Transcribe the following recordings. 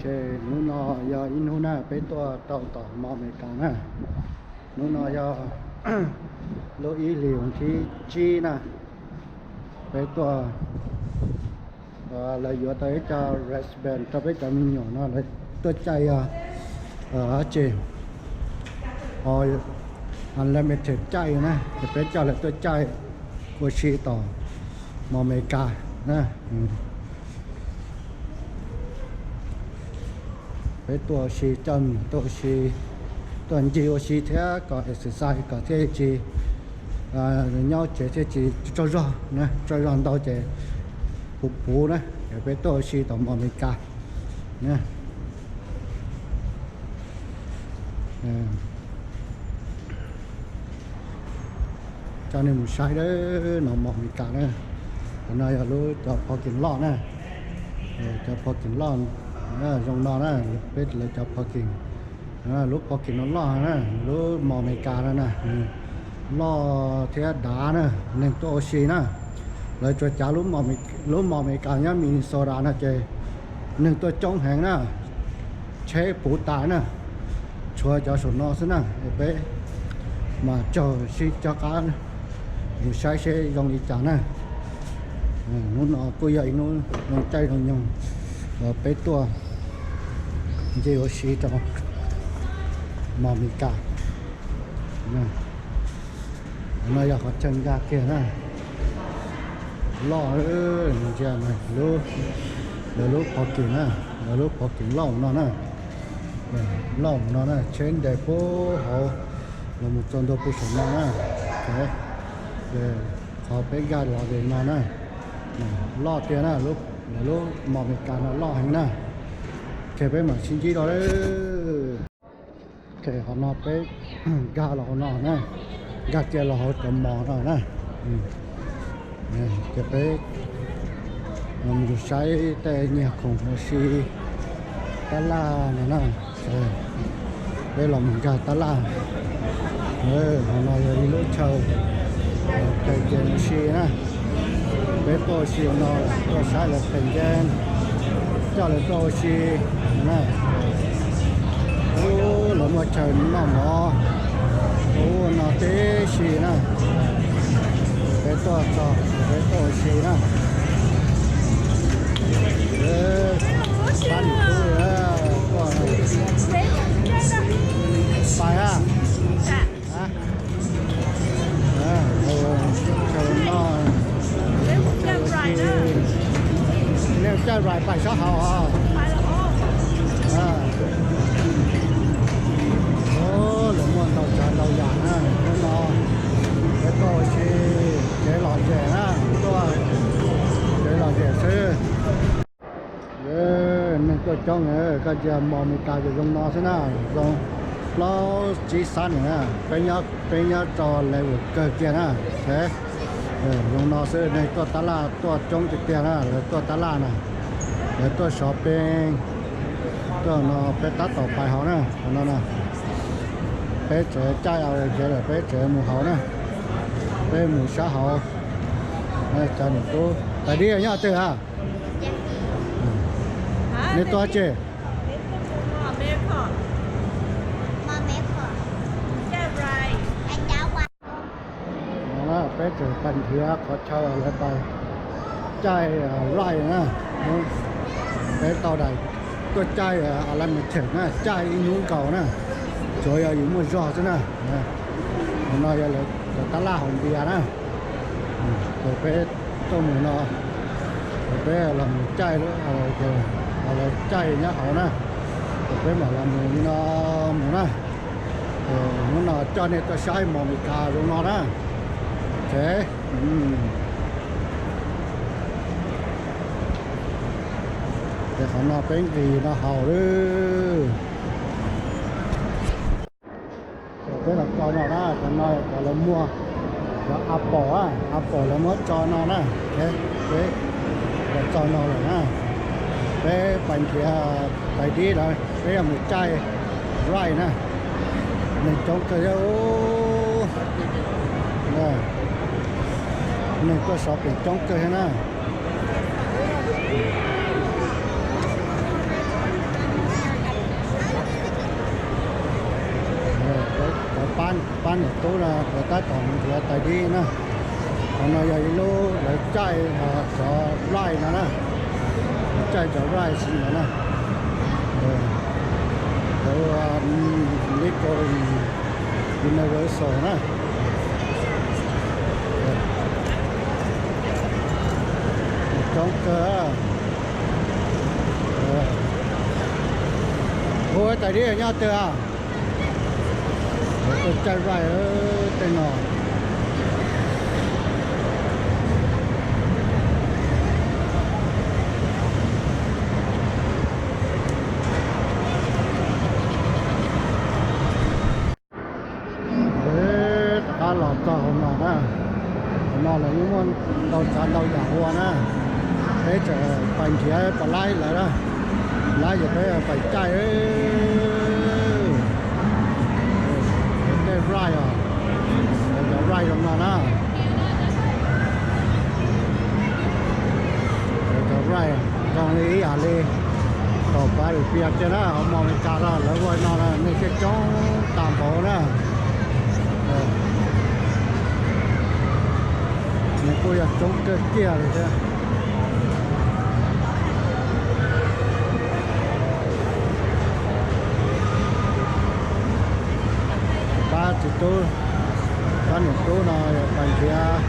Hnub no yog ib hnub na peb tuaj rau tom Mos Amelikas na. Hnub no yog lub ib hlis thib tsib na, peb tuaj, lawv yuav tau ib co wristband rau peb cov me nyuam no, lawv tuaj caij yog dab tsi, unlimited caij na, ces peb coj lawv tuaj caij ua si tom Mos Amelikas na. Peb tuaj ua si, coj me nyuam tuaj ua si, tuaj ncig ua si thiab kom exercise kom thiaj tsis nyob tsev thiaj tsis tsaug zog na, tsaug zog ntau ces puv puv na, ces peb tuaj ua si tom Mos Amelikas na. Coj nej mus saib no Mos Amelikas na. Qhov no yog lub cov parking lot na, cov parking lot zoo no na, peb lawv cov parking, lub parking no loj na, lub Mos Amelikas no na, loj thiab dav na, neeg tuaj ua si na. Lawv tsuas cav lub Mos Amelikas nyob Minnesota no ces neeg tuaj coob heev na, tsheb puv tas na, tshuav cov saum no xwb na. Peb mas tsaug sib cog qab mus saib seb zoo li cas na. Hnub no kuj yog ib hnub zoo caij zoo nyoog uas peb tuaj ncig ua si rau Mos Amelikas. No yog qhov chaw nkag kiag na, loj ntsia lawv lub parking na, lawv lub parking loj no na, loj no na, tsheb nres puag hauv los mus txog ntua puag saum no na. Qhov peb nkag los ze no na, loj tiag na, lawv lub Mos Amelikas no loj heev na. Ces peb mam sib ntsib dua. Qhov no peb nkag los hauv no na, nkag kiag los hauv cov mos no na. Ces peb mus saib tej nyiag khoom ua si, tab laj no na. Peb los mus nkag tab laj. Hauv no yog ib lub chaw pheem cees ua si na. Peb tuaj ua si no, tuaj saib lawv pheem cees, coj lawv tuaj ua si na. Ub, lawv muaj chaw noj mov ua no tib si na. Peb tuaj txog, peb tuaj ua si na. Pab niam tub tuaj pais a. Nej caij rais pais sab hauv os. Lawv muaj ntau tsav ntau yam na, hnub no peb tuaj ua si, kev lom zem na, tuaj kev lom zem xwb. Neeg tuaj coob, koj ntsia Mos Amelikas zoo no xwb na, zoo plaub tsib sab nws na, peb nyob rau level kawg kiag na. Zoo no xwb, neeg tuaj tab laj tuaj coob tiag tiag na, lawv tuaj tab laj na, lawv tuaj shopping, tuaj no peb tab tom pais hauv na, no na. Peb tseem caij a, peb tseem mus hauv na, peb mus sab hauv. Cov niam tub pais dib nyob twg a? Nej tuaj tsi? Peb tseem pais nrhiav qhov chaw lawv pais caij ride na. Peb tau daim tuaj caij unlimited na, caij ib hnub nkaus na, tsuav yog yus muaj zog xwb na. Qhov no yog lawv cov tab laj hauv Npias na. Ces peb tuaj mus no, ces peb los mus caij, lawv caij nyob hauv na, ces peb mam los mus li no mus na. Hnub no coj nej tuaj saib Mos Amelikas zoo no na. Ces qhov no peb nqis no haus lawm. Peb los tso no na, cov no cov lawv muag, cov apple, apple lawv muab tso no na. Peb los tso no lawm na. Peb pais nrhiav pais dib lawm, peb yuav mus caij ride na. Neeg coob kawg, neeg tuaj shopping coob kawg thiab na. Lub no puas tab tom mus nrhiav tais dib na. Qhov no yog ib lub lawv caij cov ride no na, lawv caij cov ride si no na. Lawv ua Lincoln Universal na. Coob kawg. Ua tais dib nyob twg a? Lawv tuaj caij ride tej no. Rov qab los txog hauv no na. Hauv no lawv yeej muaj ntau tsav ntau yam ua na. Peb tseem pais nrhiav pais laib lawv na, laib ces peb pais caij tej ride os, cov ride zoo no na. Cov ride zoo li ib yam li tom Pav Lis Pias kiag na, hauv Mes Kas los lawv ua no na, nej coob coob tag npaum na. Nws kuj yog coob kawg kiag li thiab. Pab txiv tub, pab niam tub no pais nrhiav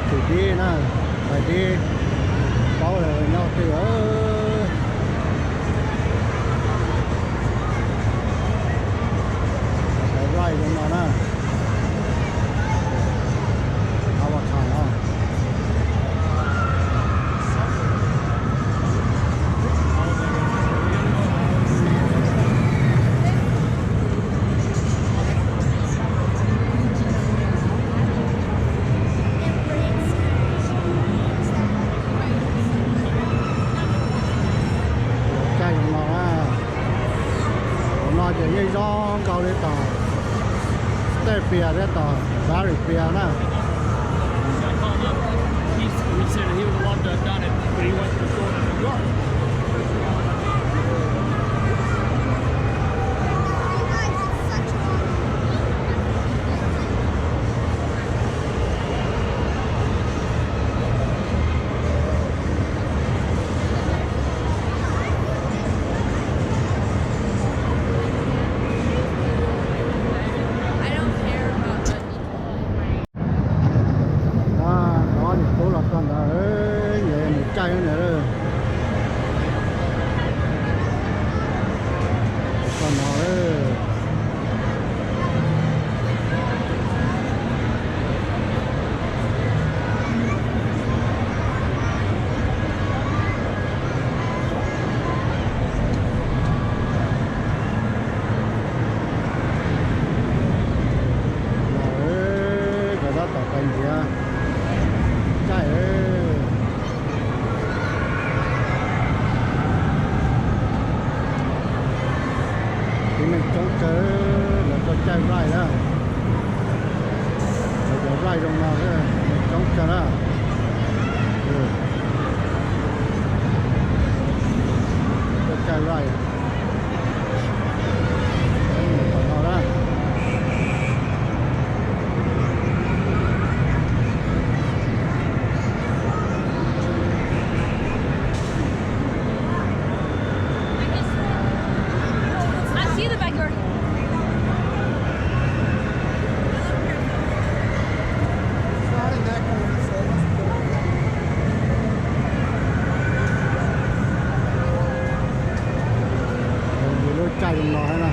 tais dib na, tais dib paub nyob twg. Tais ride zoo no na. Avocado. Caij zoo no na. Hauv no ces yeej zoo nkaus li tom State Pier thiab tom Pav Lis Pias na. Ob niam tub los txog ntawd, nyias mus caij ntawd. Txog no. Los, koj tab tom pais nrhiav caij. Tib neeg coob kawg, lawv tuaj caij ride na. Lawv cov ride zoo no, neeg coob kawg na. Tuaj caij ride. Tom no na. I see the backyard. Lub caij no na.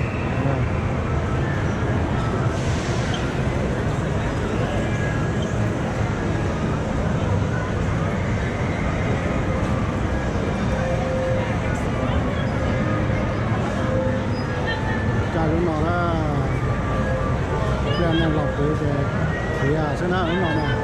Caij lub no na, pliag neeg los pw ces khiav xwb na lub no na.